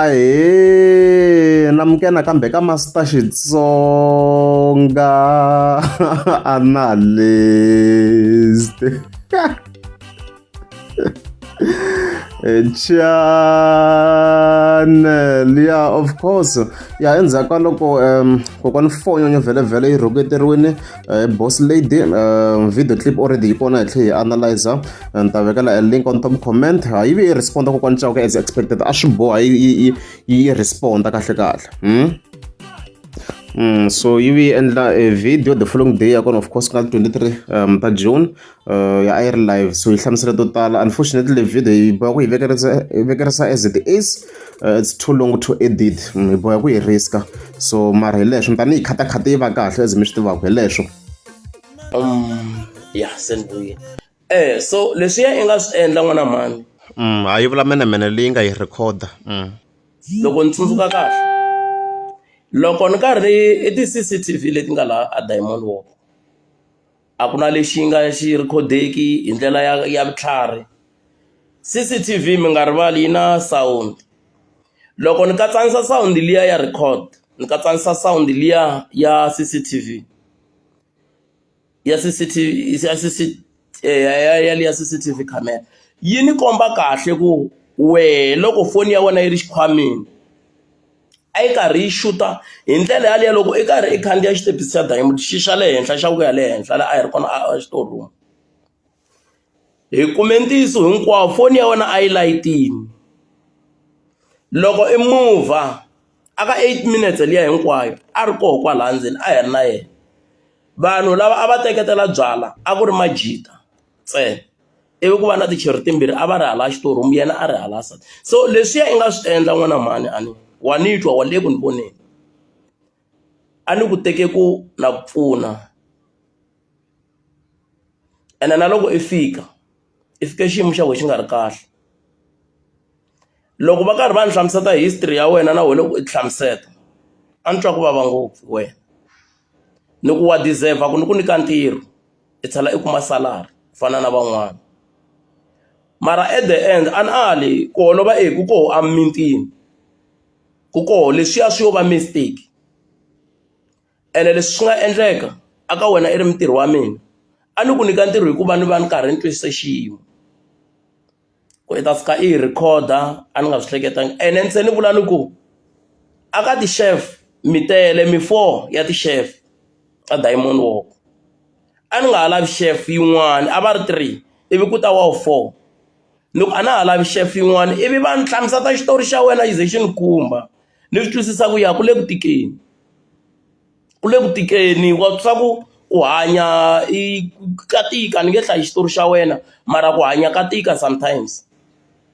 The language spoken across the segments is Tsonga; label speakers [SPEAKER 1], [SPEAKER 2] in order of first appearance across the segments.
[SPEAKER 1] Ahee namukela nakambe ka Master Xitsonga Analyst channel ya of course ya endzhaku ka loko um kokwani fonyonyo vhele yi rhuketeriwile boss lady video clip already yi kona hi tlhe hi analyzer ni ta vekela a link on top comment ha yi ve yi responda kokwani Chauke as expected a swi boha yi yi responda kahle kahle So yi vi yi endla a video the following day ya kona of course ku nga 23 ta June ya a yi ri live so yi hlamusela to tala unfortunately video yi boha ku yi vekerisa as it is it's too long to edit hi boha ku yi riska so mara hi leswo ni ta ni yi khatakhata yi va kahle as mi swi tivaka hi leswo.
[SPEAKER 2] Ya se ni vuyile so leswiya i nga swi endla n'wana mhani.
[SPEAKER 1] Ha yi vula menemene leyi nga yi rhekhoda.
[SPEAKER 2] Loko ni tsundzuka kahle loko ni karhi i ti-C_C_T_V leti nga laha a Diamond Walk a ku na lexi nga xi rhikhodeki hi ndlela ya vutlhari. C_C_T_V mi nga rivali yi na sound loko ni katsanisa sound liya ya record ni katsanisa sound liya ya C_C_T_V ya C_C_T_V ya C_C ya ya liya C_C_T_V camera yi ni komba kahle ku wehe loko foni ya wena yi ri xikhwameni a yi karhi yi xuta hi ndlela yaliya loko i karhi i khandziya xitepisi xa diamond xi xa le henhla xa ku ya le henhla laha a hi ri kona a store room hi kume ntiyiso hinkwawo foni ya wena a yi layitini loko i mover a ka 8 minutes liya hinkwayo a ri koho kwalaya ndzeni a hi ri na yena vanhu lava a va teketela byala a ku ri majita ntsena ivi ku va na ticheri timbirhi a va ri hala xitorumu yena a ri hala side so leswiya i nga swi endla n'wana mhani a ni wa ni twa wa le ku ni voneni a ni ku teke ku na ku pfuna ene na loko i fika i fike xiyimo xa wena xi nga ri kahle loko va karhi va ni hlamusela history ya wena na wena loko i ti hlamusela a ni twa ku vava ngopfu wena ni ku wa deserve ku ni ku nyika ntirho i tlhela i kuma salary ku fana na van'wana mara at the end a ni ali ku holova e ku koho emimitini ku koho leswiya swi yo va mistake ene leswi swi nga endleka a ka wena i ri mutirhi wa mina a ni ku nyika ntirho hikuva ni va ni karhi ni twisisa xiyimo ku i ta fika i yi rhikhoda a ni nga swi hleketanga ene ni se ni vula ni ku a ka ti-chef mi tele mi four ya ti-chef ta Diamond Walk a ni nga ha lavi chef yin'wana a va ri three ivi ku ta wa wu four ni ku a na ha lavi chef yin'wana ivi va ni hlamusela xitori xa wena xi ze xi ni khumba ni swi twisisa ku ya ku le ku tikeni. Ku le ku tikeni wa swa ku ku hanya i ka tika ni nge hlayi xitori xa wena mara ku hanya ka tika sometimes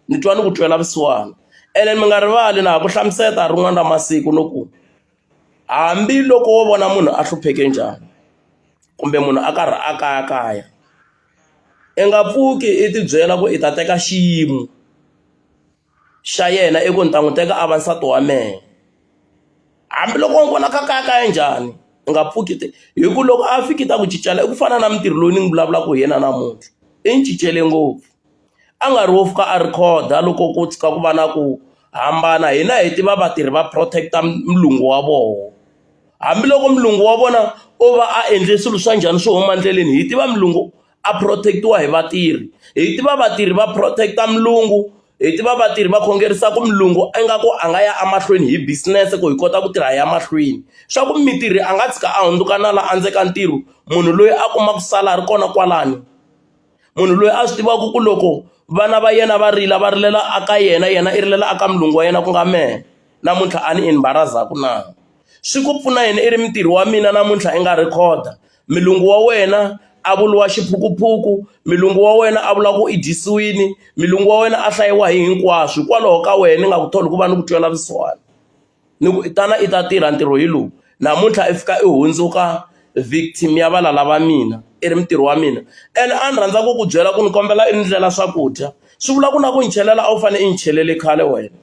[SPEAKER 2] ni twa ni ku twela vusiwana ene mi nga rivali na ha ku hlamusela rin'wana ra masiku no ku hambiloko wo vona munhu a hlupheke njhani kumbe munhu a karhi a kayakaya i nga pfuki i tibyela ku i ta teka xiyimo. Xa yena i ku ni ta n'wi teka a va nsati wa mehe hambiloko u n'wi vona kha kayakaya njhani u nga pfuki te hi ku loko a fiki ta ku cincela i ku fana na mintirho loyi ni n'wi vulavulaka hi yena namuntlha i ni cincele ngopfu a nga ri wo fika a rhikhoda loko ko tshuka ku va na ku hambana hina hi tiva vatirhi va protect-a mulungu wa vona hambiloko mulungu wa vona o va a endle swilo swa njhani swo huma endleleni hi tiva mulungu a protect-iwa hi vatirhi hi tiva vatirhi va protect-a mulungu hi tiva vatirhi va khongerisa ku mulungu ingaku a nga ya emahlweni hi business ku hi kota ku tirha hi ya mahlweni swa ku mitirhi a nga tshika a hundzuka nala endzeni ka ntirho munhu loyi a kumaka salary kona kwalano munhu loyi a swi tivaka ku loko vana va yena va rila va rilela a ka yena yena i rilela a ka mulungu wa yena ku nga mehe namuntlha a ni embarrass-aku na swi ku pfuna yini i ri mutirhi wa mina namuntlha i nga rhikhoda Mulungu wa wena a vuriwa xiphukuphuku, mulungu wa wena a vula ku i dyisiwile, mulungu wa wena a hlayiwa hi hinkwaswo hikwalaho ka wena ni nga ku tholi ku va ni ku twela vusiwana ni ku tana i ta tirha ntirho hi lowu namuntlha i fika i hundzuka victim ya valala va mina i ri mutirhi wa mina ene a ni rhandza ku ku byela ku ni kombela i ni ndlela swakudya swi vula ku na ku ni chelela a wu fanele i ni chelele khale wena.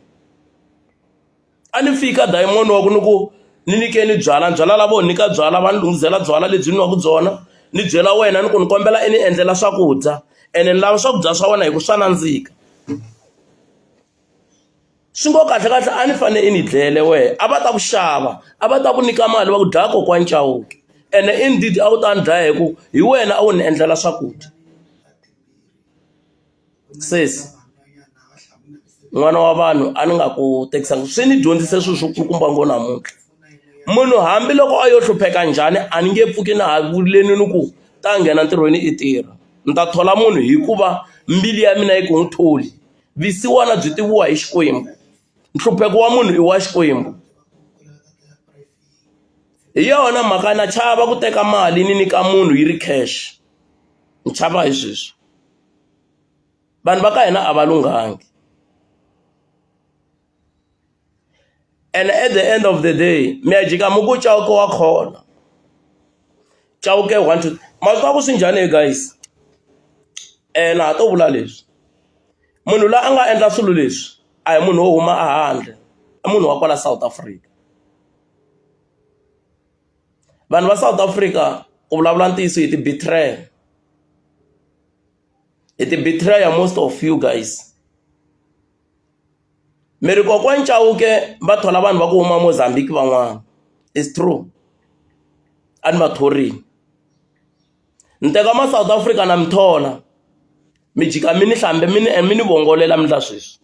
[SPEAKER 2] A ni fika Diamond wa ku ni ku ni nyikeni byalwa byalwa la vo nyika byalwa va ni lunghisela byalwa lebyi nwaku byona ni byela wena ni ku ni kombela i ni endlela swakudya ene ni lava swakudya swa wena hi ku swa nandzika. Swi ngo kahlekahle a ni fanele i ni dlele wehe a va ta ku xava a va ta ku nyika mali va ku dlaya kokwani Chauke ene indeed a wu ta ni dlaya hi ku hi wena a wu ni endlela swakudya. Sesi n'wana wa vanhu a ni nga ku tekisanga swi ni dyondzise swilo swo kulukumba ngo namuntlha munhu hambiloko a yo hlupheka njhani a ni nge pfuki na ha vuleni ni ku ta nghena ntirhweni i tirha ni ta thola munhu hikuva mbilu ya mina yi ku n'wi tholi vusiwana byi tiviwa hi Xikwembu nhlupheko wa munhu i wa Xikwembu hi yona mhaka na chava ku teka mali ni nyika munhu yi ri cash ni chava hi sweswi vanhu va ka hina a va lunghangi and at the end of the day mi ya jika mi ku Chauke wa khola Chauke one two ma swi tiva ku swi njhani he guys na ha to vula leswi munhu loyi a nga endla swilo leswi a hi munhu wo huma ehandle i munhu wa kwala South Africa vanhu va South Africa ku vulavula ntiyiso hi ti-betrayal hi ti-betrayer most of you guys mi ri kokwani Chauke va thola vanhu va ku huma Mozambique van'wana is true a ni va thorini ni teka ma South Africa na mi thola mi jika mi ni hlambe mi ni mi ni vongolela mi ndla sweswi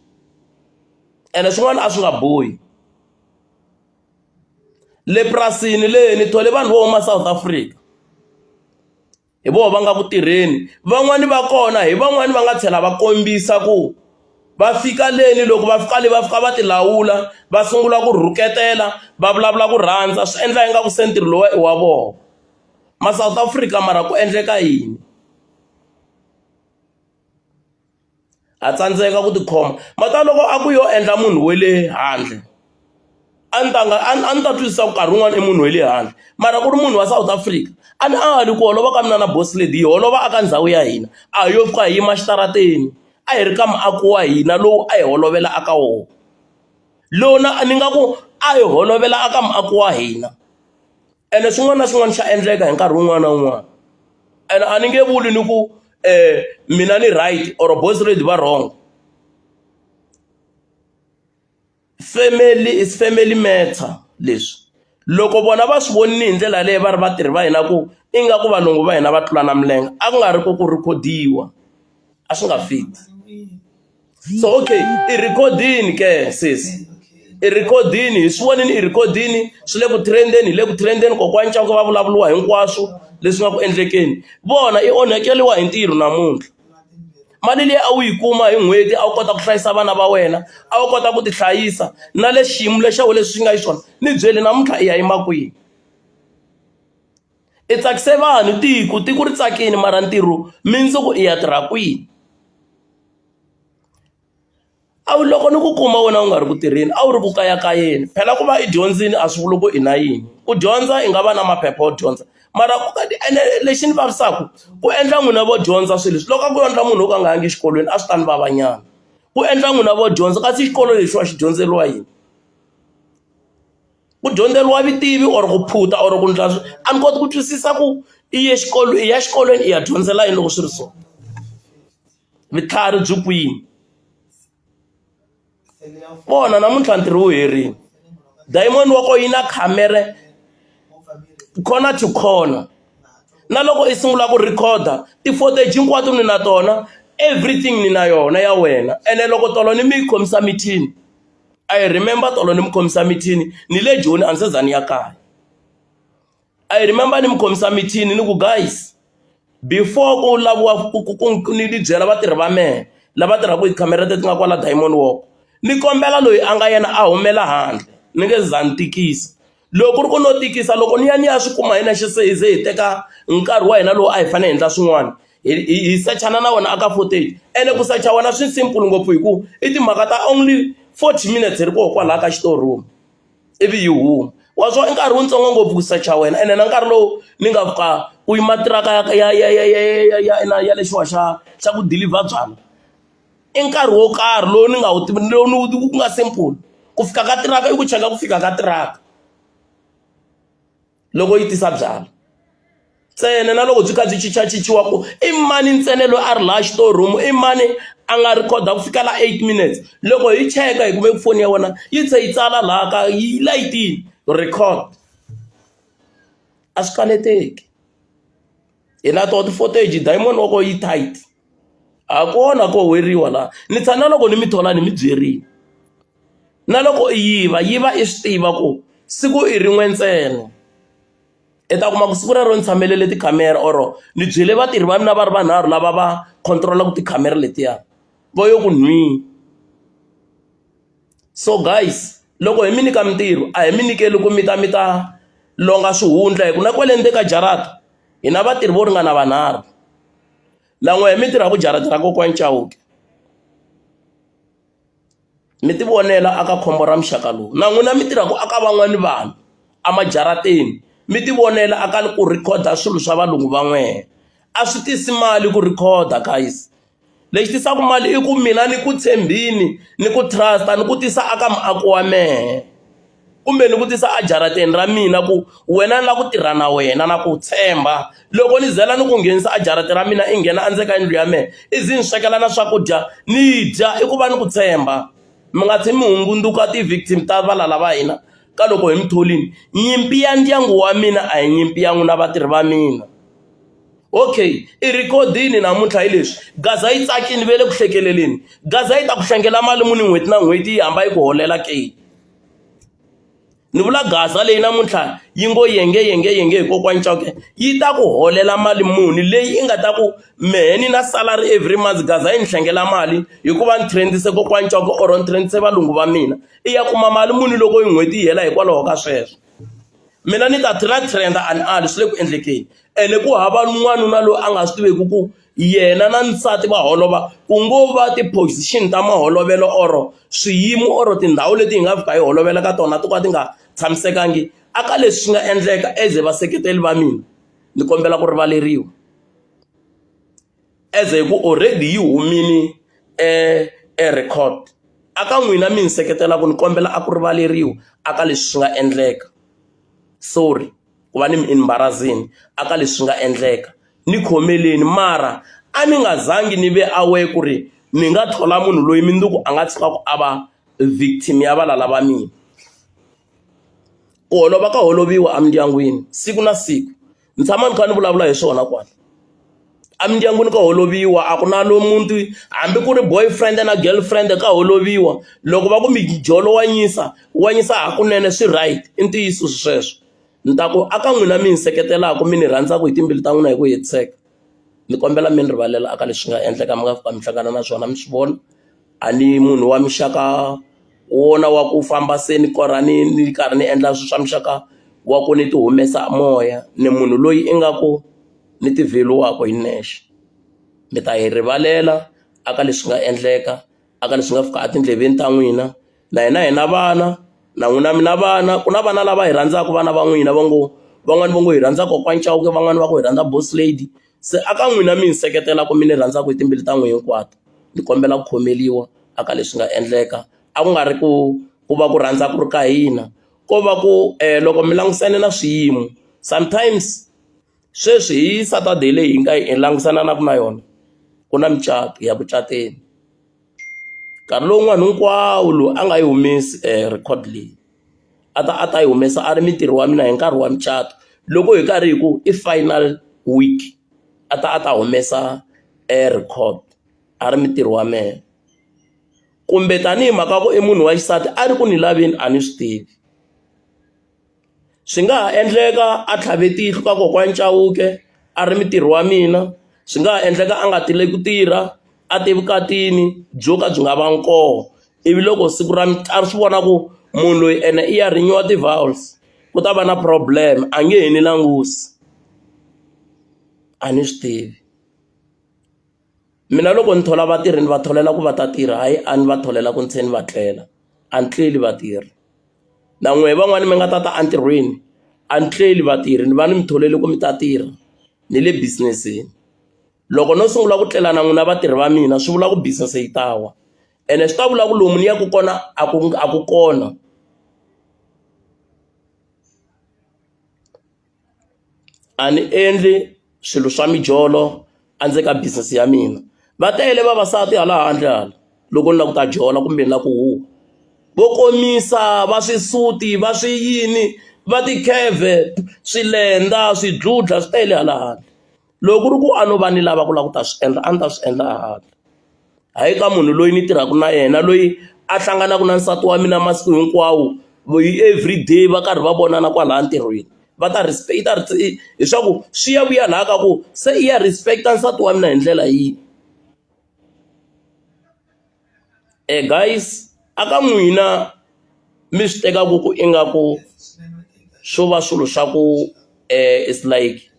[SPEAKER 2] ene swin'wana a swi nga bohi le purasini le ni thole vanhu vo huma South Africa. Hi vona va nga ku tirheni van'wani va kona hi van'wani va nga tlhela va kombisa ku va fika leni loko va fika le va fika va ti lawula va sungula ku rhuketela va vulavula ku rhandza swi endla ingaku se ntirho lowuya i wa vona ma South Africa mara ku endleka yini. Ha tsandzeka ku tikhoma mata loko a ku yo endla munhu wa le handle a ni ta nga a ni ta twisisa ku nkarhi wun'wani i munhu wa le handle mara ku ri munhu wa South Africa a ni ali ku holova ka mina na boss lady hi holova aka ndhawu ya hina a hi yo fika hi yima xitarateni a hi ri ka muako wa hina lowu a hi holovela aka wona lona ni nga ku a hi holovela aka muako wa hina. Ene xin'wana na xin'wana xa endleka hi nkarhi wun'wana na wun'wana ene a ni nge vuli ni ku mina ni right or boss lady va wrong family is family matter leswi loko vona va swi vonile hi ndlela leyi va ri vatirhi va hina ku ingaku valungu va hina va tlula na milenge a ku nga ri ku ku rhikhodiwa a swi nga fit. So okay i rhikhodini ke sesi i rhikhodini hi swi vonile i rhikhodini swi le ku trend-eni hi le ku trend-eni kokwani Chauke va vulavuriwa hinkwaswo leswi nga ku endlekeni vona i onhakeriwa hi ntirho namuntlha mali leyi a wu yi kuma hi n'hweti a wu kota ku hlayisa vana va wena a wu kota ku ti hlayisa na le xiyimo lexa wena lexi nga xiswona ni byeli namuntlha i ya yima kwihi i tsakise vanhu tiko tiko ri tsakile mara ntirho mundzuku i ya tirha kwihi. A wu loko ni ku kuma wena u nga ri ku tirheni a wu ri ku kayakayeni phela ku va i dyondzile a swi vuli ku i na yini ku dyondza i nga va na maphepha yo dyondza mara ku ene lexi ni vavisaka ku endla n'wina vo dyondza swilo leswi loko a ku endla munhu wo ka a nga yangi exikolweni a swi ta ni vava nyana ku endla n'wina vo dyondza kasi xikolo lexiwa xi dyondzeriwa yini ku dyondzeriwa vutivi or ku phuta or ku endla a ni koti ku twisisa ku i ye i ya xikolweni i ya dyondzela yini loko swi ri so. Vutlhari byi kwini vona namuntlha ntirho wu herile diamond wa kona yi na khamera corner to corner na loko i sungula ku rhikhoda ti-footage hinkwato ni na tona everything ni na yona ya wena ene loko tolo ni mi khomisa mithini I remember tolo ni mi khomisa mithini ni le Joni a ni se za ni ya kaya I remember ni mi khomisa mithini ni ku guys. Before ku laviwa ku ku ku ni byela vatirhi va mehe lava tirhaka hi tikhamera leti nga kwala Diamond Walk ni kombela loyi a nga yena a humela handle ni nge za ni tikisa loko ku ri ku no tikisa loko ni ya ni ya swi kuma hi nexe se hi ze hi teka nkarhi wa hina lowu a hi fanele hi endla swin'wana hi hi hi sechana na wona aka footage ene ku secha wena swi simple ngopfu hi ku i timhaka ta only 40 minutes hi ri koho kwalaya ka xitorumu. ivi yi huma wa swo i nkarhi wutsongo ngopfu ku secha wena ene na nkarhi lowu ni nga fika ku yima tiraka ya ya ya ya ya ya ya ina ya lexiwa xa xa ku deliver byalwa i nkarhi wo karhi lowu ni nga wu tivi lowu ni wu ku nga simple ku fika ka tiraka i ku cheka ku fika ka tiraka loko yi tisa byalwa ntsena na loko byi kha byi cincacinciwa ku i mani ntsena loyi a ri laha xitorumu i mani A nga rhikhoda ku fikela 8 minutes loko hi cheka hi kume foni ya wena yi tlhe yi tsala laha ka yi layitini record a swi kaneteki hi na toho ti-footage diamond wa ko yi tight a kona ko weriwa laha ni tshama na loko ni mi thola ni mi byerile na loko i yiva yiva i swi tiva ku siku i rin'we ntsena i ta kuma ku siku rero ni tshamelele tikhamera or ni byele vatirhi va mina va ri vanharhu lava va control-aka tikhamera letiya va yo ku nhwii. So guys loko hi mi nyika mintirho a hi mi nyikeli ku mi ta mi ta longa swihundla hi ku na kwale ndzeni ka jarata hi na vatirhi vo ringana vanharhu na n'wehe mi tirhaka jarata ra kokwani Chauke. Mi ti vonela aka khombo ra muxaka lowu na n'wina mi tirhaka aka van'wani vanhu emajarateni mi ti vonela aka ku rhikhoda swilo swa valungu va n'wehe a swi tisi mali ku rhikhoda guys lexi tisaka mali i ku mina ni ku tshembini ni ku trust ni ku tisa aka muako wa mehe kumbe ni ku tisa ejarateni ra mina ku wena ni lava ku tirha na wena na ku tshemba loko ni zela ni ku nghenisa ejarateni ra mina i nghena endzeni ka yindlu ya mehe i ze ni swekela na swakudya ni dya i ku va ni ku tshemba mi nga tshami mi hundzuluka ti-victim ta valala va hina ka loko hi mi tholini nyimpi ya ndyangu wa mina a hi nyimpi ya n'wina vatirhi va mina okay i rhikhodini namuntlha hi leswi gaza yi tsakini ve le ku hlekeleleni gaza yi ta ku hlengela mali muni n'hweti na n'hweti yi hamba yi ku holela ke. Ni vula gaza leyi namuntlha yi ngo yenge yenge yenge hi kokwani Chauke yi ta ku holela mali muni leyi i nga ta ku mehe ni na salary every month gaza yi ni hlengela mali hikuva ni trend-ise kokwani Chauke or ni trend-ise valungu va mina i ya kuma mali muni loko yi n'hweti yi hela hikwalaho ka sweswo mina ni ta na trend a ni ali swi le ku endlekeni ene ku hava n'wanuna loyi a nga swi tiveki ku yena na nsati va holova ku ngo va ti-position ta maholovelo or swiyimo or tindhawu leti hi nga fika hi holovela ka tona to ka ti nga tshamisekangi a ka leswi swi nga endleka as vaseketeli va mina ni kombela ku rivaleriwa as hi ku already yi humile e record a ka n'wina mi ni seketelaka ni kombela a ku rivaleriwa a ka leswi swi nga endleka sorry ku va ni mi embarrass-ini a ka leswi nga endleka. Ni khomeleni mara a ni nga zangi ni ve aware ku ri ni nga thola munhu loyi mundzuku a nga tshuka a va victim ya valala va mina. Ku holova ka holoviwa emindyangwini siku na siku ni tshama ni kha ni vulavula hi swona kwala. Emindyangwini ka holoviwa a ku na lomu muti hambi ku ri boyfriend na girlfriend ka holoviwa loko va ku mijolo wa nyisa wa nyisa hakunene swi right i ntiyiso sweswo. Ni ta ku aka n'wina mi ni seketelaka mi ni rhandzaka hi timbilu ta n'wina hi ku hetiseka ni kombela mi ni rivalela aka leswi nga endleka mi nga fika mi hlangana na swona mi swi vona a ni munhu wa muxaka wona wa ku famba se ni korha ni ni karhi ni endla swilo swa muxaka wa ku ni ti humesa moya ni munhu loyi ingaku ni ti vheluwaka hi nexe mi ta hi rivalela aka leswi nga endleka aka leswi nga fika etindleveni ta n'wina na hina hi na vana na n'wina mi na vana ku na vana lava hi rhandzaka vana va n'wina va ngo van'wani va ngo hi rhandza kokwani Chauke van'wani va ku hi rhandza boss lady se aka n'wina mi ni seketelaka mi ni rhandzaka hi timbilu ta n'wina hinkwato ni kombela ku khomeriwa aka leswi nga endleka a ku nga ri ku ku va ku rhandza ku ri ka hina ko va ku loko mi langusane na swiyimo sometimes sweswi hi Saturday leyi hi nga hi langusanaka na yona ku na micato hi ya ku cateni. Nkarhi lowun'wani hinkwawo lowu a nga yi humesi record leyi a ta a ta yi humesa a ri mintirho wa mina hi nkarhi wa mucato loko hi karhi hi ku i final week a ta a ta humesa e record a ri mintirho wa mehe kumbe tanihi mhaka ku i munhu wa xisati a ri ku ni laveni a ni swi tivi. Swi nga ha endleka a tlhave tihlo ka kokwani Chauke a ri mutirhi wa mina swi nga ha endleka a nga tile ku tirha a te vukatini byo ka byi nga va ngi kona ivi loko siku ra a swi vona ku munhu loyi ene i ya renew ti-vows ku ta va na problem a nge he ni langusi a ni swi tivi. Mina loko ni thola vatirhi ni va tholela ku va ta tirha hayi a ni va tholela ku ni tlhela ni va tlela a ni tleli vatirhi. Na n'wehe van'wani mi nga ta ta entirhweni a ni tleli vatirhi ni va ni mi tholele ku mi ta tirha ni le business-ini. Loko no sungula ku tlela na n'wina vatirhi va mina swi vula ku business yi ta wa ene swi ta vula ku lomu ni yaka kona a ku a ku kona. A ni endli swilo swa mijolo endzeni ka business ya mina. Va tele vavasati hala handle hala loko ni lava ku ta jola kumbe ni lava ku huha vo komisa va swisuti va swi yini va tikheve swilenda swidludla swi tele hala handle loko ku ri ku a no va ni lava ku lava ku ta swi endla a ni ta swi endla handle hayi ka munhu loyi ni tirhaka na yena loyi a hlanganaka na nsati wa mina masiku hinkwawo hi everyday va karhi va vonana kwalaya ntirhweni va ta yi ta leswaku swi ya vuya laha ka ku se i ya respect-a nsati wa mina hi ndlela yihi. Guys a ka n'wina mi swi tekaka ku ingaku swo va swilo swa ku it's like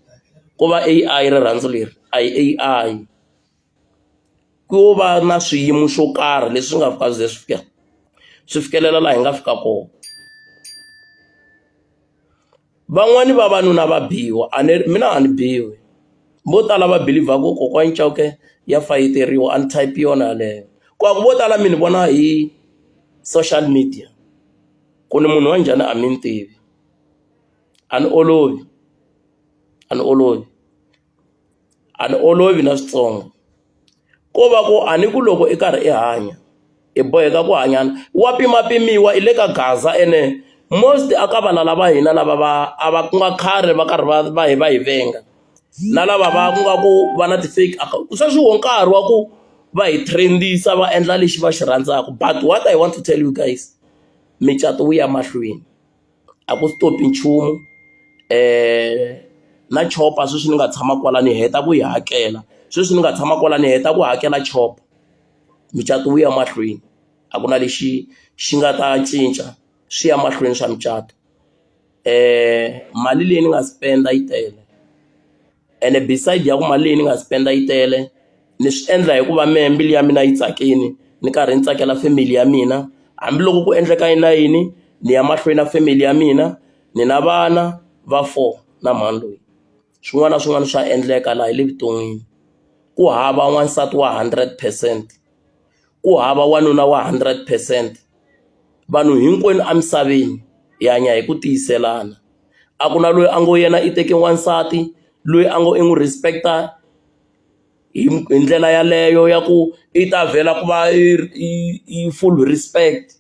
[SPEAKER 2] ku va A_I rirhandzu leri a hi A_I. Ku va na swiyimo swo karhi leswi nga fika swi ze swi fika swi fikelela laha hi nga fika kona. Van'wani vavanuna va biwa a ni mina a ni biwi vo tala va believer ku kokwani Chauke ya fayeteriwa a ni type yona yaleyo ku va ku vo tala mi ni vona hi social media ku ni munhu wa njhani a mi ni tivi a ni olovi a ni olovi. A ni olovi na switsongo ko va ku a ni ku loko i karhi i hanya i boheka ku hanya wa pimapimiwa i le ka gaza ene most a ka valala va hina lava va a va ku nga khale va karhi va va hi va hi venga na lava va ku nga ku va na ti-fake sweswi wo nkarhi wa ku va hi trend-isa va endla lexi va xi rhandzaka but what I want to tell you guys micato wu ya mahlweni. A ku stop-i nchumu na chopa sweswi ni nga tshama kwala ni heta ku yi hakela sweswi ni nga tshama kwala ni heta ku hakela chopa mucato wu ya mahlweni a ku na lexi xi nga ta cinca swi ya mahlweni swa mucato mali leyi ni nga spend-a yi tele. Ene beside ya ku mali leyi ni nga spend-a yi tele ni swi endla hikuva mehe mbilu ya mina yi tsakile ni karhi ni tsakela family ya mina hambiloko ku endleka yini na yini ni ya mahlweni na family ya mina ni na vana va four na mhani loyi swin'wana na swin'wana swa endleka laha hi le vuton'wini ku hava n'wansati wa hundred percent ku hava wanuna wa hundred percent vanhu hinkwenu emisaveni hi hanya hi ku tiyiselana. A ku na loyi a ngo yena i teke n'wansati loyi a ngo i n'wi respect-a hi hi ndlela yaleyo ya ku i ta vhela ku va i i full respect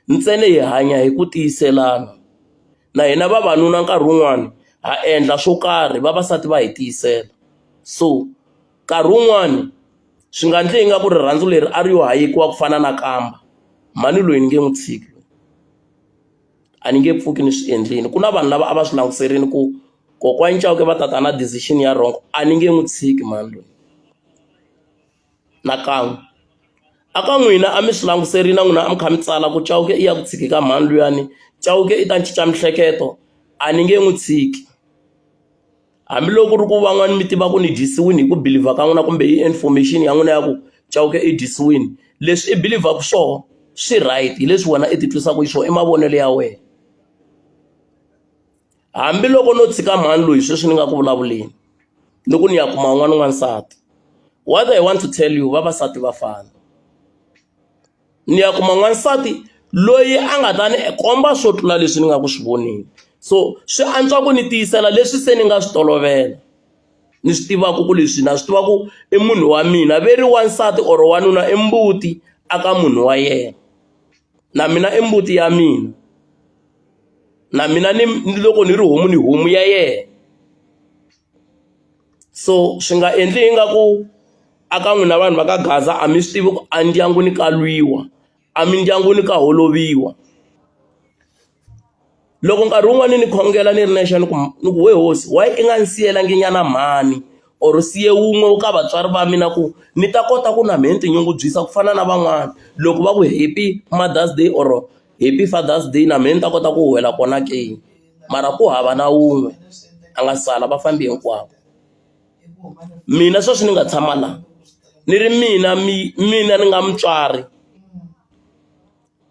[SPEAKER 2] ntsena hi hanya hi ku tiyiselana na hina vavanuna nkarhi wun'wani ha endla swo karhi vavasati va hi tiyisela so nkarhi wun'wani swi nga endli ingaku rirhandzu leri a ri yo hayekiwa ku fana na kamba mhani loyi ni nge n'wi tshiki. A ni nge pfuki ni swi endlile ku na vanhu lava a va swi languserile ku kokwani Chauke va tata na decision ya wrong a ni nge n'wi tshiki mhani loyi nakan'we a ka n'wina a mi swi languserile na n'wina a mi kha mi tsala ku Chauke i ya ku tshiki ka mhani luyani Chauke i ta cinca miehleketo a ni nge n'wi tshiki. Hambiloko ku ri ku van'wani mi tiva ku ni dyisiwile hi ku believer ka n'wina kumbe hi information ya n'wina ya ku Chauke i dyisiwile leswi i believer-ku swona swi right hi leswi wena i ti twisaka xiswona i mavonelo ya wena hambiloko no tshika mhani loyi sweswi ni nga ku vulavuleni ni ku ni ya kuma un'wana n'wansati what I want to tell you vavasati va fana. Ni ya kuma n'wansati loyi a nga ta ni komba swo tlula leswi ni nga ku swi voneni so swi antswa ku ni tiyisela leswi se ni nga swi tolovela ni swi tivaka ku leswi na swi tiva ku i munhu wa mina ve ri wansati or wanuna i mbuti a ka munhu wa yena na mina i mbuti ya mina na mina ni loko ni ri homu ni homu ya yena. So swi nga endli ingaku a ka n'wina vanhu va ka Gaza a mi swi tivi ku endyangwini ka lwiwa emindyangwini ka holoviwa loko nkarhi wun'wani ni khongela ni ri nexe ni ku ni ku we hosi why i nga ni siyelangi nyana mhani or siye wun'we ka vatswari va mina ku ni ta kota ku na mehe ni tinyungubyisa ku fana na van'wana loko va ku happy mother's day or happy father's day na mehe ni ta kota ku huwela kona ke mara ku hava na wun'we a nga sala va fambe hinkwavo. Mina sweswi ni nga tshama la ni ri mina mi mina ni nga mutswari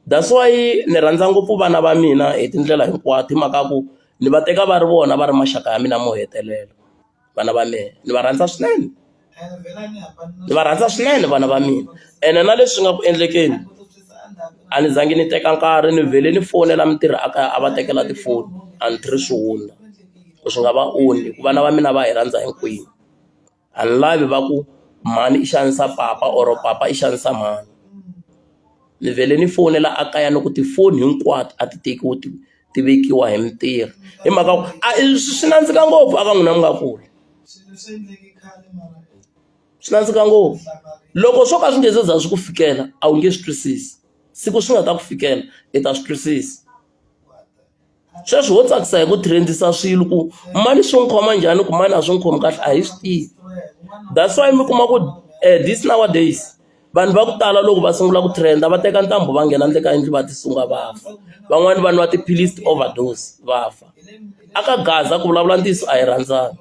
[SPEAKER 2] that's why ni rhandza ngopfu vana va mina hi tindlela hinkwato hi mhaka ya ku ni va teka va ri vona va ri maxaka ya mina mo hetelela vana va mehe ni va rhandza swinene ni va rhandza swinene vana va mina ene na leswi nga ku endlekeni a ni zangi ni teka nkarhi ni vhele ni fonela mutirhi a kaya a va tekela tifoni until swi hundza. Ku swi nga va onhi hi ku vana va mina va hi rhandza hinkwenu a ni lavi va ku mhani i xanisa papa or papa i xanisa mhani. Ni vhele ni fonela a kaya ni ku tifoni hinkwato a ti tekiwi ti ti vekiwa hi mutirhi hi mhaka ku a swi nandzika ngopfu aka n'wina mi nga kula swi nandzika ngopfu loko swo ka swi nge se za swi ku fikela a wu nge swi twisisi siku swi nga ta ku fikela i ta swi twisisa. Sweswi ho tsakisa hi ku trend-isa swilo ku mani swi n'wi khoma njhani ku mani a swi n'wi khomi kahle a hi swi tivi that's why mi kuma ku this nowadays vanhu va ku tala loko va sungula ku trend-a va teka ntambu va nghena ndzeni ka yindlu va ti sunga va fa van'wani va nwa tiphilisi ti-overdose va fa a ka Gaza ku vulavula ntiyiso a hi rhandzani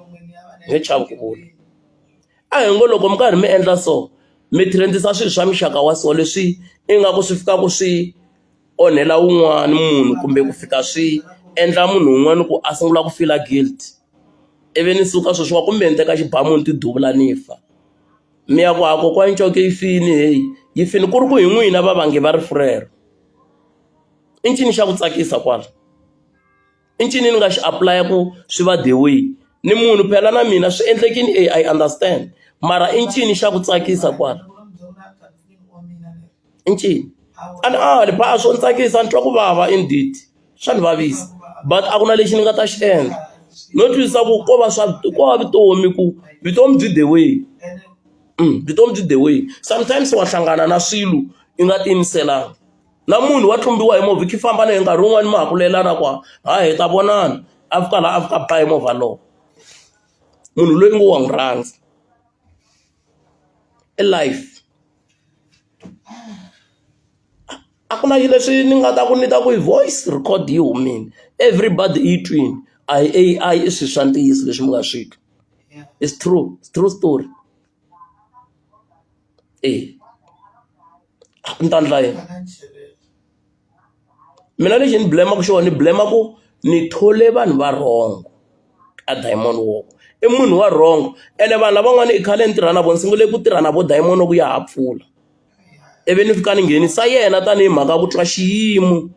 [SPEAKER 2] hi nge chavi ku vula a hi ngo loko mi karhi mi endla so mi trend-isa swilo swa muxaka wa so leswi ingaku swi fikaka swi. Onhela wun'wani munhu kumbe ku fika swi endla munhu un'wana ku a sungula ku feel-a guilt ivi ni suka sweswiwa kumbe ni teka xibamu ni ti duvula ni fa mi ya ku ha kokwani Chauke yi fini heyi yi fini ku ri ku hi n'wina vavangi va rifu rero i ncini xa ku tsakisa kwala. I ncini ni nga xi apulaya ku swi va the way ni munhu phela na mina swi endlekile e I understand mara i ncini xa ku tsakisa kwala i ncini a ni ali ba swo ni tsakisa ni twa ku vava indeed swa ni vavisa but a ku na lexi ni nga ta xi endla no twisisa ku ko va swa ko va vutomi ku vutomi byi the way vutomi byi the way sometimes wa hlangana na swilo i nga tiyimiselanga. Na munhu wa tlumbiwa hi movha i kha i famba na yena nkarhi wun'wani ma ha ku lelana ku ha hi ta vonana a fika laha a fika a ba hi movha lowo munhu loyi u ngo wa n'wi rhandza i life a ku na leswi ni nga ta ku ni ta ku yi voice record yi humile everybody i yi twini a hi A_I i swilo swa ntiyiso leswi mi nga swi twa it's true it's true story. E ni ta endla yini mina lexi ni blame-aka xona ni blame ku ni thole vanhu va wrong a Diamond Walk i munhu wa wrong ene vanhu lavan'wana i khale ni tirha na vona ni sungule ku tirha na vo Diamond ku ya ha pfula ivi ni fika ni nghenisa yena tanihi mhaka ya ku twa xiyimo.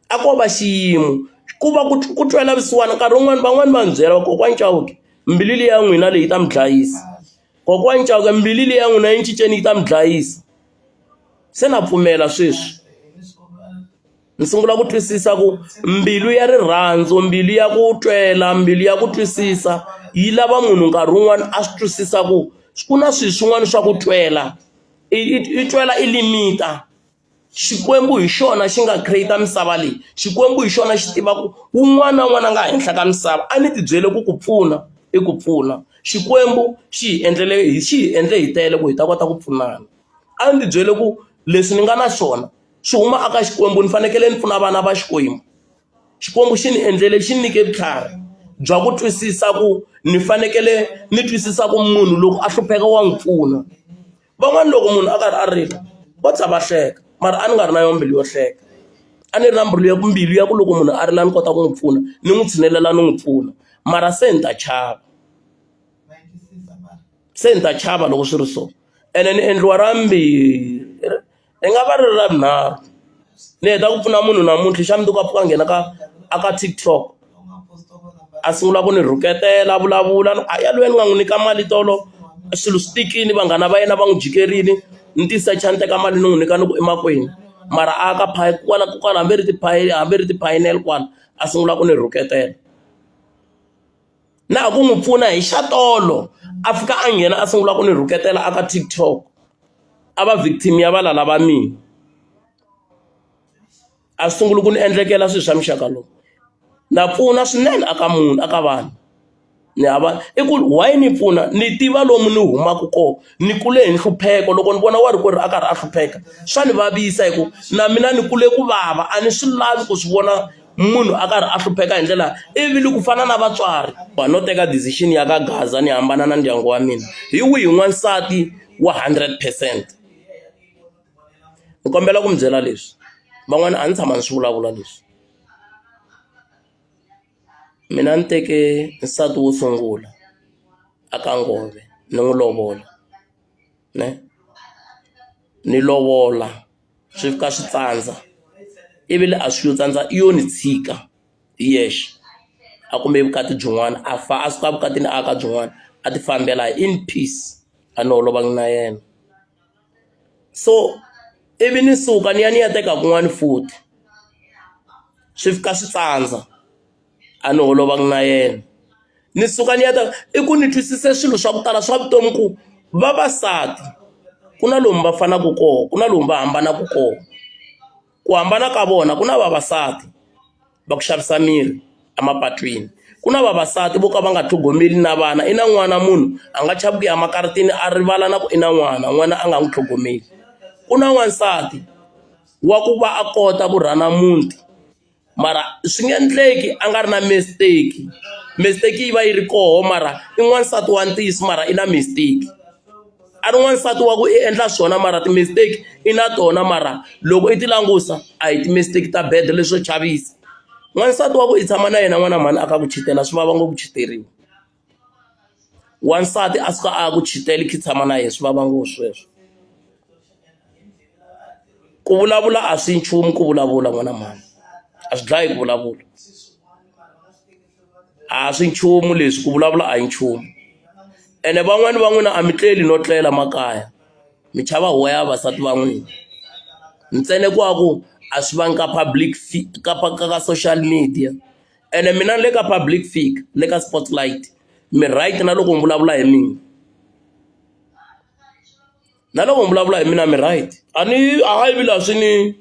[SPEAKER 2] A ko va xiyimo ku va ku ku twela vusiwana nkarhi wun'wani van'wani va ni byela va kokwani Chauke mbilu leyi ya n'wina leyi yi ta mi dlayisa kokwani Chauke mbilu leyi ya n'wina yi cinceni yi ta mi dlayisa se na pfumela sweswi ni sungula ku twisisa ku mbilu ya rirhandzu mbilu ya ku twela mbilu ya ku twisisa yi lava munhu nkarhi wun'wani a swi twisisa ku ku na swilo swin'wana swa ku twela i twela i limit-a. Xikwembu hi xona xi nga create misava leyi Xikwembu hi xona xi tivaka wun'wana na wun'wana a nga henhla ka misava a ni ti byele ku ku pfuna i ku pfuna Xikwembu xi hi endlele hi xi hi endle hi tele ku hi ta kota ku pfunana a ni ti byele ku leswi ni nga na swona swi huma eka Xikwembu ni fanekele ni pfuna vana va Xikwembu Xikwembu xi ni endlele xi ni nyike vutlhari bya ku twisisa ku ni fanekele ni twisisa ku munhu loko a hlupheka wa n'wi pfuna. Van'wani loko munhu a karhi a rila vo tsha va hleka mara a ni nga ri na yona mbilu yo hleka a ni ri na mbilu ya ku mbilu ya ku loko munhu a rila ni kota ku n'wi pfuna ni n'wi tshinelela ni n'wi pfuna mara se ni ta chava se ni ta chava loko swi ri so ene ni endliwa ra mbirhi Ri nga va ri ri ra vunharhu ni heta ku pfuna munhu namuntlha xa mundzuku a pfuka a nghena ka a ka TikTok a sungula ku ni rhuketela a vulavula a yaloye ni nga n'wi nyika mali tolo swilo swi tikile vanghana va yena va n'wi jikerile ni ti secha ni teka mali ni n'wi nyika ni ku i makwenu mara a ka kwala kwala hambi ri hambi ri tiphayinele kwala a sungula ku ni rhuketela. Na ha ku n'wi pfuna hi xa tolo a fika a nghena a sungula ku ni rhuketela a ka TikTok a va victim ya valala va mina a sungula ku ni endlekela swilo swa muxaka lowu na pfuna swinene aka munhu aka vanhu ni hava i ku why ni pfuna ni tiva lomu ni humaka kona ni kule hi nhlupheko loko ni vona warikwerhu a karhi a hlupheka swa ni vavisa hi ku na mina ni kule ku vava a ni swi lavi ku swi vona munhu a karhi a hlupheka hi ndlela ivi ku fana na vatswari va no teka decision ya ka Gaza ni hambana na ndyangu wa mina hi wihi n'wansati wa 100 percent ni kombela ku mi byela leswi van'wana a ni tshama ni swi vulavula leswi mina ni teke nsati wo sungula a ka Ngove ni n'wi lovola ne ni lovola swi fika swi tsandza ivi le a swi yo tsandza i yo ni tshika hi yexe a kume vukati byin'wana a fa a suka evukatini a ya ka byin'wana. a ti fambela in peace a ni holovangi na yena so ivi ni suka ni ya ni ya teka kun'wani futhi swi fika swi tsandza a ni holovangi na yena ni suka ni ya ta i ku ni twisise swilo swa ku tala swa vutomi ku vavasati ku na lomu va fanaka kona ku na lomu va hambanaka kona ku hambana ka vona ku na vavasati va ku xavisa miri emapatwini ku na vavasati vo ka va nga tlhogomeli na vana i na n'wana munhu a nga chavi ku ya makaratini a rivala na ku i na n'wana n'wana a nga n'wi tlhogomeli ku na n'wansati wa ku va a kota ku rhana muti mara swi nge endleki a nga ri na mistake mistake yi va yi ri koho mara i n'wansati wa ntiyiso mara i na mistake a ri n'wansati wa ku i endla swona mara ti-mistake i na tona mara loko i ti langusa a hi ti-mistake ta bad leswo chavisa n'wansati wa ku i tshama na yena n'wana mhani a ka ku chitela swi vava ngopfu ku chiteriwa wansati a suka a ya ku chitela i kha i tshama na yena swi vava ngopfu sweswo ku vulavula a swi nchumu ku vulavula n'wana mhani a swi dlayi ku vulavula a swi nchumu leswi ku vulavula a hi nchumu ene van'wani va n'wina a mi tleli no tlela makaya mi chava huwa ya vavasati va n'wina ntsena ku va ku a swi vangi ka public ka ka ka social media ene mina ni le ka public figure le ka spotlight mi right na loko mi vulavula hi mina. Na loko mi vulavula hi mina mi right a ni a yi vi swi ni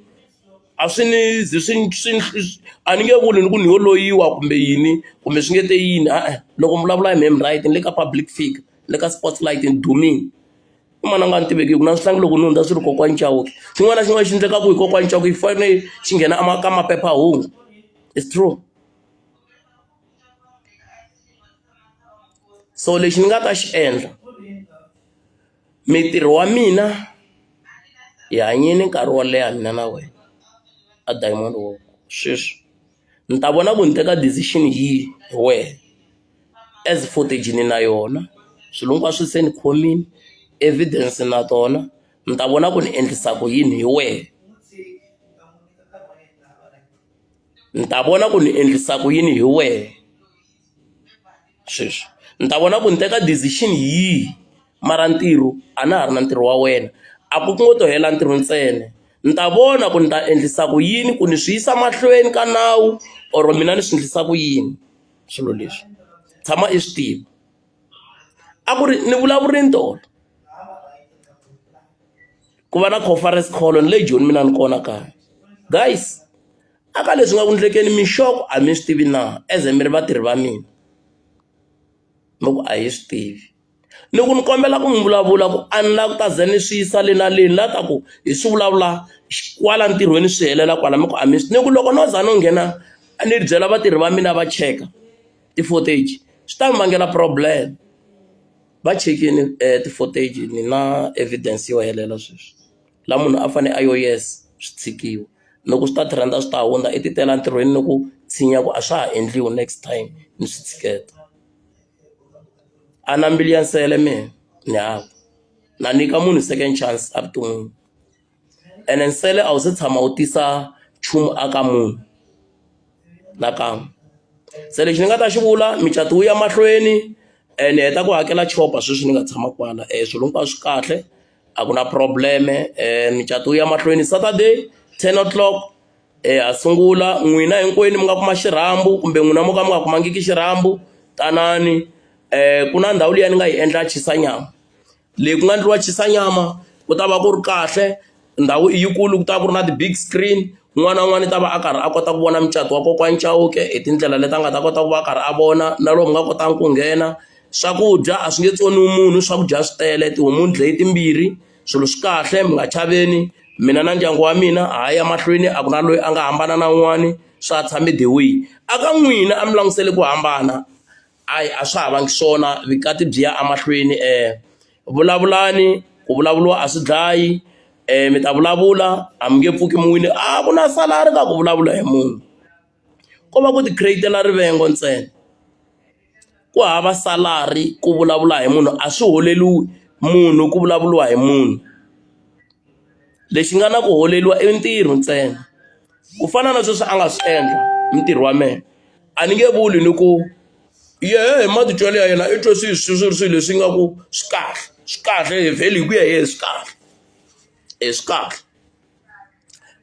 [SPEAKER 2] a swi ni ze swi swi a ni nge vuli ni ku ni yo loyiwa kumbe yini kumbe swi nge te yini e-e loko mi vulavula hi mehe mi right ni le ka public figure ni le ka spotlight ni dumile i mani a nga ni tiveki ku na swihlangi loko ni hundza swi ri kokwani Chauke xin'wana na xin'wana xi endlekaka hi kokwani Chauke yi fanele xi nghena ka maphephahungu it's true. So lexi ni nga ta xi endla mitirho wa mina hi hanyile nkarhi wo leha mina na wena a Diamond Walk sweswi ni ta vona ku ni teka decision yihi hi wehe as footage ni na yona swilo hinkwaswo se ni khomile evidence na tona ni ta vona ku ni endlisa ku yini hi wehe ni ta vona ku ni endlisa ku yini hi wehe. Sweswi ni ta vona ku ni teka decision yihi mara ntirho a na ha ri na ntirho wa wena a ku ngo to hela ntirho ntsena ni ta vona ku ni ta endlisa ku yini ku ni swi yisa mahlweni ka nawu or mina ni swi endlisa ku yini swilo leswi tshama i swi tiva a ku ri ni vulavurini tolo ku va na conference call ni le Joni mina ni kona kaya guys. A ka leswi nga ku endlekeni mixoko a mi swi tivi na as mi ri vatirhi va mina mi ku a hi swi tivi ni ku ni kombela ku mi vulavula ku a ni lavi ku ta ze ni swi yisa le na le ni la ta ku hi swi vulavula kwala ntirhweni swi helela kwala mi ku a mi swi ni ku loko no za no nghena ni byela vatirhi va mina va cheka ti-footage swi ta mi vangela problem va chekini ti-footage ni na evidence yo helela sweswi. La munhu a fane a yo yes swi tshikiwa loko swi ta trend-a swi ta hundza i ti tela ntirhweni ni ku tshinya ku a swa ha endliwi next time ni swi tshiketa a na mbilu ya nsele mehe ni hava na nyika munhu second chance evuton'wini ene nsele a wu se tshama wu tisa nchumu a ka munhu nakan'we se lexi ni nga ta xi vula micato wu ya mahlweni ni heta ku hakela chopa sweswi ni nga tshama kwala swilo hinkwaswo swi kahle. A ku na problem-e micato wu ya mahlweni Saturday 10 o'clock ha sungula n'wina hinkwenu mi nga kuma xirhambo kumbe n'wina mo ka mi nga kumangiki xirhambo tanani ku na ndhawu liya ni nga yi endla chisa nyama leyi ku nga endliwa chisa nyama ku ta va ku ri kahle ndhawu i yikulu ku ta va ku ri na ti-big screen un'wana na un'wana i ta va a karhi a kota ku vona mucato wa kokwani Chauke hi tindlela leti a nga ta kota ku va a karhi a vona na lomu nga kotanga ku nghena. Swakudya a swi nge tsoniwi munhu swakudya swi tele tihomu ni dlaye timbirhi swilo swi kahle mi nga chaveni mina na ndyangu wa mina ha ya mahlweni a ku na loyi a nga hambana na un'wani swa ha tshame the way a ka n'wina a mi langutisele ku hambana a a swa ha vangi swona vukati byi ya emahlweni vulavulani ku vulavuriwa a swi dlayi mi ta vulavula a mi nge pfuki mi wile a ku na salary ka ku vulavula hi munhu ko va ku ti create-ela rivengo ntsena. Ku hava salary ku vulavula hi munhu a swi holeriwi munhu ku vulavuriwa hi munhu lexi nga na ku holeriwa i ntirho ntsena ku fana na sweswi a nga swi endla ntirho wa mehe a ni nge vuli ni ku Yehe hi matitwelo ya yena i twe swi swi ri swilo leswi nga ku swi kahle swi kahle vhele hi ku ya hi yena swi kahle e swi kahle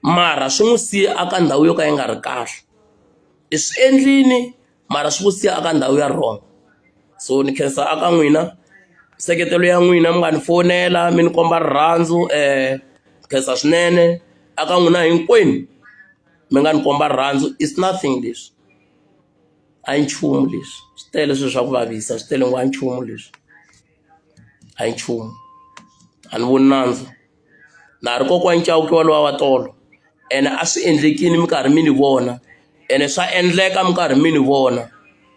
[SPEAKER 2] mara swi n'wi siya aka ndhawu yo ka yi nga ri kahle i swi endlini mara swi ku siya aka ndhawu ya wrong so ni khensa aka n'wina nseketelo ya n'wina mi nga ni fonela mi ni komba rirhandzu khensa swinene aka n'wina hinkwenu mi nga ni komba rirhandzu it's nothing leswi a hi nchumu leswi swi tele swilo swa ku vavisa swi tele ngo a nchumu leswi a hi nchumu a ni voni nandzu na ha ri kokwani Chauke walowa wa tolo ene a swi endlekile mi karhi mi ni vona ene swa endleka mi karhi mi ni vona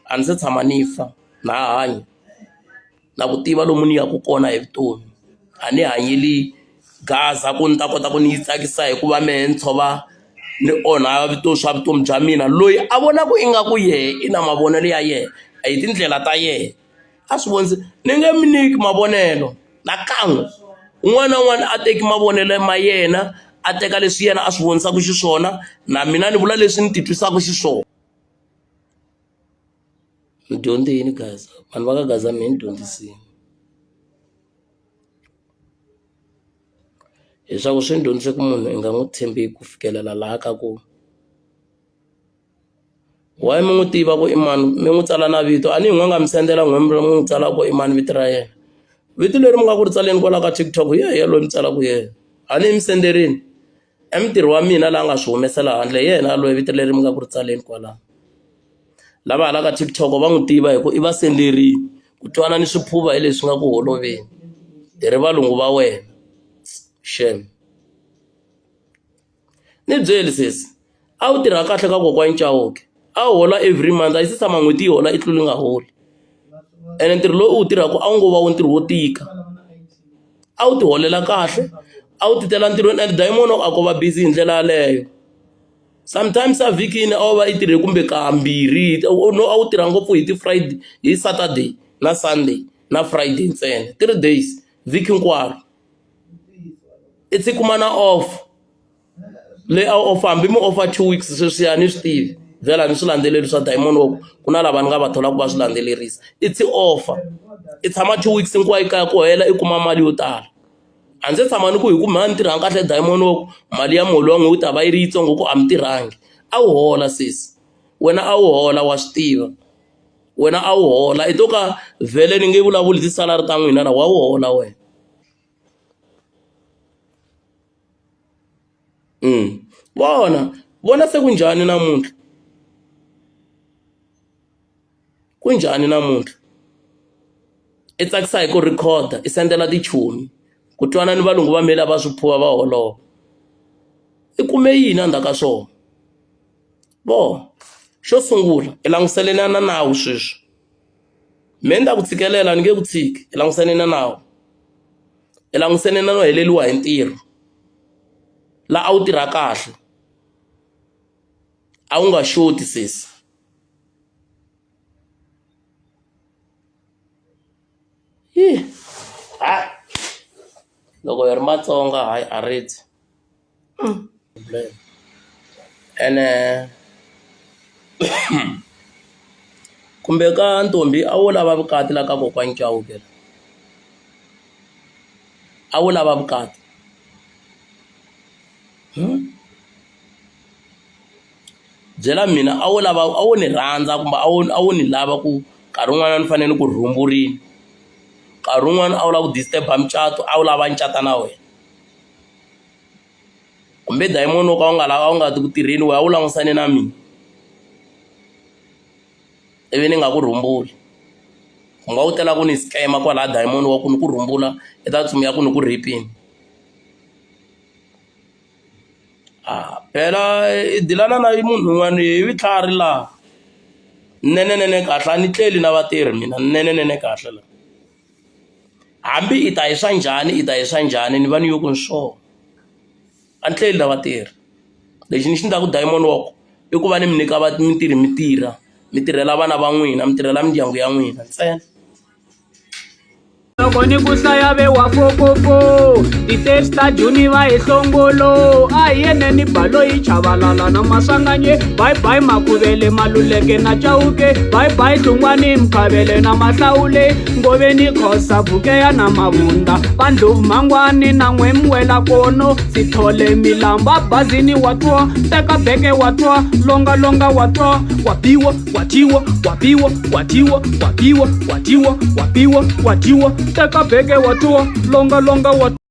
[SPEAKER 2] a ni se tshama ni fa na ha hanya na ku tiva lomu ni yaka kona hi vutomi a ni hanyeli gaza ku ni ta kota ku ni yi tsakisa hi ku va mehe ni tshova ni onha vutomi swa vutomi bya mina loyi a vonaku ingaku yehe i na mavonelo ya yena hi tindlela ta yena a swi vonise ni nge mi nyiki mavonelo nakan'we un'wana na un'wana a teki mavonelo ma yena a teka leswi yena a swi vonisaka xiswona na mina ni vula leswi ni titwisaka xiswona. Ni dyondze yini Gaza vanhu va ka Gaza mehe ni dyondzisile leswaku swi ni dyondzise ku munhu i nga n'wi tshembi ku fikelela laha ka ku why mi n'wi tiva ku i mani mi n'wi tsala na vito a ni hi n'we nga mi sendela n'we mi n'wi tsala ku i mani vito ra yena vito leri mi nga ku ri tsaleni kwalaho ka TikTok hi yena loyi mi tsalaka yena a ni mi senderini i mutirhi wa mina la nga swi humesela handle hi yena loyi vito leri mi nga ku ri tsaleni kwalano lava hala ka TikTok va n'wi tiva hi ku i va senderini ku twana ni swiphuva hi leswi nga ku holoveni hi ri valungu va wena xem. Ni byeli sesi a wu tirha kahle ka kokwani Chauke a wu hola every month a yi se tshama n'hweti yi hola i tlula i nga holi ene ntirho lowu u wu tirhaka a wu ngo va wu ntirho wo tika a wu ti holela kahle a wu ti tela ntirhweni and diamond a ko va busy hi ndlela yaleyo sometimes a vhikini a wu va i tirhe kumbe kambirhi no a wu tirha ngopfu hi ti-Friday hi Saturday na Sunday na Friday ntsena 3 days vhiki hinkwaro i tshi kuma na off leyi a wu off hambi mi offer 2 weeks sweswiya ni swi tivi vhela ni swi landzeleli swa diamond work ku na lava ni nga va tholaka va swi landzelerisa i tshi offer i tshama 2 weeks hinkwayo kaya ku hela i kuma mali yo tala a ndzi se tshama ni ku hi ku mhani ni tirhanga kahle diamond work mali ya muholo wa n'wina wu ta va yi ri yitsongo ku a mi tirhangi a wu hola sesi wena a wu hola wa swi tiva wena a wu hola i to ka vhele ni nge vulavuli ti-salary ta n'wina la wa wu hola wena vona vona se ku njhani namuntlha ku njhani namuntlha i tsakisa hi ku rhikhoda i sendela tichomi ku twana ni valungu va me lava swiphuva va holova i kume yini endzhaku ka swona vo xo sungula i languselana na nawu sweswi me ni ta ku tshikelela ni nge ku tshiki i langusane na nawu i langusane na no heleriwa hi ntirho la a wu tirha kahle a wu nga xoti sesi hi hayi loko hi ri Matsonga hayi a ri dyi ene kumbe ka ntombi a wo lava vukati la ka kokwani Chauke a wo lava vukati byela mina a wo lava a wo ni rhandza kumbe a wo a wo ni lava ku nkarhi wun'wanyana ni fanele ni ku rhumburile nkarhi wun'wani a wu lava ku disturb-a mucato a wu lava ni cata na wena. Kumbe dayimoni wo ka wu nga a wu nga ti ku tirheni wena a wu langusane na mina ivi ni nga ku rhumbuli u nga wu tela ku ni scam kwalaya dayimoni wa ku ni ku rhumbula i ta tsutsuma ku ni ku rape-ini a phela i dilana na munhu un'wana hi vutlhari laha nenenene kahle a ni tleli na vatirhi mina nenenene kahle la hambi i ta hi swa njhani i ta hi swa njhani ni va ni yo ku ni swona a ni tleli na vatirhi lexi ni xi endlaku diamond work i ku va ni mi nyika mintirho mi tirha mi tirhela vana va n'wina mi tirhela mindyangu ya n'wina ntsena.
[SPEAKER 3] Loko ni ku hlaya ve wa fokofo ti-30 ta June va hi hlongolo a hi yeneni baloyi chavalala na maswanganye bye bye makhuvele maluleke na chauke bye bye hlungwani mkhavele na mahlawule ngoveni khosa vukeya na mavunda vandlovu mangwani na n'wemwela kono sithole milamba bazini wa twa teka beke wa twa longa longa wa twa wa biwa wa dyiwa wa biwa wa dyiwa wa biwa wa dyiwa wa biwa wa dyiwa teka beke wa twa longa longa wa.